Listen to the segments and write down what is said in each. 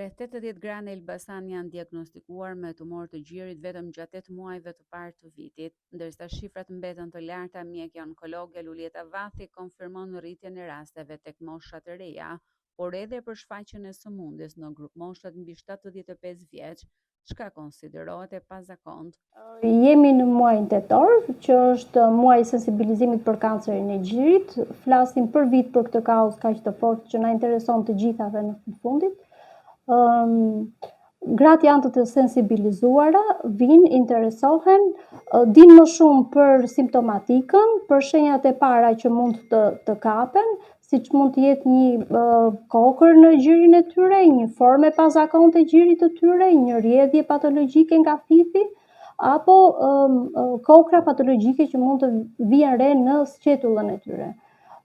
Rreth 80 gra në Elbasan janë diagnostikuar me tumor të gjirit vetëm gjatë 8 muajve të parë të vitit. Ndërsa shifrat mbeten të larta, mjekja onkologe Luljeta Vathi konfirmon rritjen e rasteve tek moshat e reja, por edhe për shfaqjen e sëmundjes në grupmoshat mbi 75 vjeç, çka konsiderohet e pazakontë. Jemi në muajin tetor, që është muaji i sensibilizimit për kancerin e gjirit. Flasim për vit për këtë kauzë kaq të fortë që na intereson të gjithave në fund fundit. Um, gratë janë të sensibilizuara, vijnë, interesohen, dinë më shumë për simptomatikën, për shenjat e para që mund të, të kapen, siç mund të jetë një kokërr në gjirin e tyre, një formë e pazakontë e gjirit të tyre, një rrjedhje patologjike nga thithi, apo um, kokrra patologjike që mund të vihen re në sqetullën e tyre.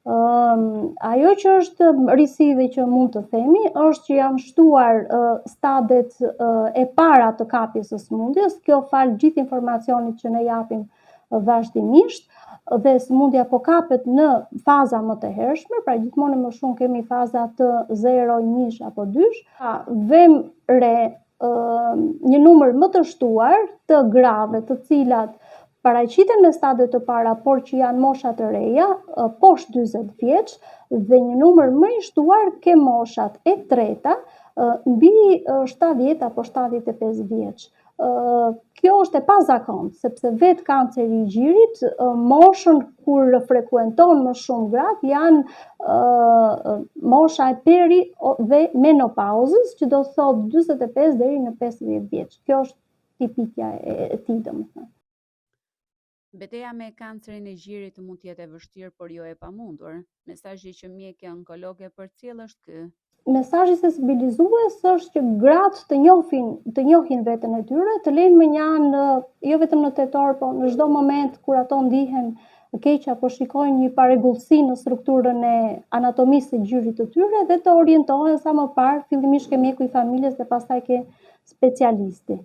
Um, ajo që është risi dhe që mund të themi është që janë shtuar uh, stadet uh, e para të kapjes së sëmundjes, kjo falë gjithë informacionit që ne japim vazhdimisht dhe sëmundja po kapet në faza më të hershme, pra gjithmonë më shumë kemi faza të 0, 1 apo 2, pra vëmë re një numër më të shtuar të grave të cilat paraqiten me stade të para, por që janë mosha të reja, poshtë 40 vjeç dhe një numër më i shtuar ke moshat e treta, mbi 70 apo 75 vjeç. Kjo është e pazakontë, sepse vetë kanceri i gjirit, moshën kur frekuenton më shumë gratë janë mosha e peri dhe menopauzës, që do thotë 45 deri në 50 vjeç. Kjo është tipikja e, e tij, domethënë. Beteja me kancerin e gjirit mund të jetë e vështirë, por jo e pamundur. Mesazhi që mjekja onkologe përcjell është ky. Mesazhi sensibilizues është që gratë të njohin, të njohin veten e tyre, të lënë mënjanë jo vetëm në tetor, po në çdo moment kur ato ndihen keq apo shikojnë një parregullsi në strukturën e anatomisë së gjirit të tyre dhe të orientohen sa më parë, fillimisht ke mjeku i familjes dhe pastaj ke specialisti.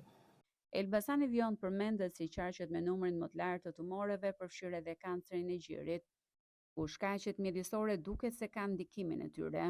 Elbasani vijon të përmendet si qarqet me numrin më të lartë të tumoreve, përfshirë edhe kancerin e gjirit, ku shkaqet mjedisore duket se kanë ndikimin e tyre.